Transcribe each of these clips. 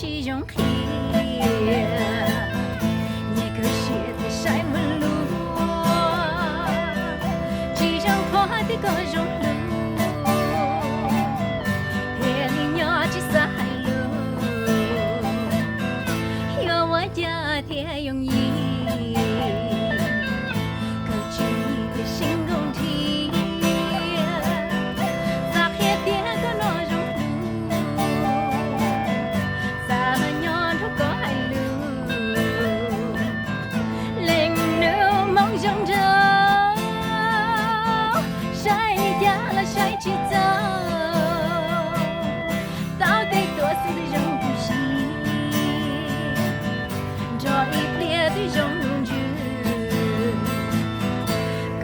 tsis zoo qhia, nyias kawg siab thiaj saib muaj lus, tsis zoo qhuas tias koj zoo hlub, thiaj li nyob tsis xav hais lus, yuav ua cas thiaj yooj yim, koj tsis nim thiaj sib nkaug nrhiav, xav qhia tias koj no zoo hlub, xav los nyob nrog koj hais lus, leej nus hmoob zoo nraug, saib li cas los saib tsis txog, tau tej tuaj xwb twb zoo tu siab, nrog ib pliag twb zoo lub ntsws,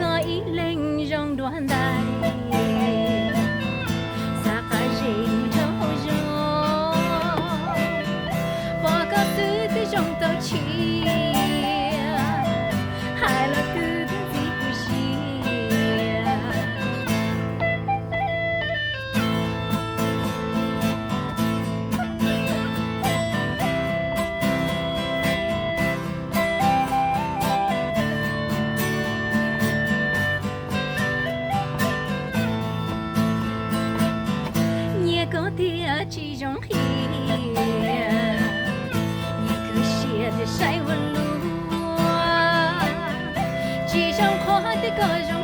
koj ib leeg zoo dua ntais, xav qab zes mus rau hauv zos, pom koj xwb twb zoo tau tshiab, hais los twb twb ntxim tu siab. Nyias koj tias tsis zoo qhia, nyias kawg siab thiaj saib ua luaj, tsis zoo qhuas tias koj zoo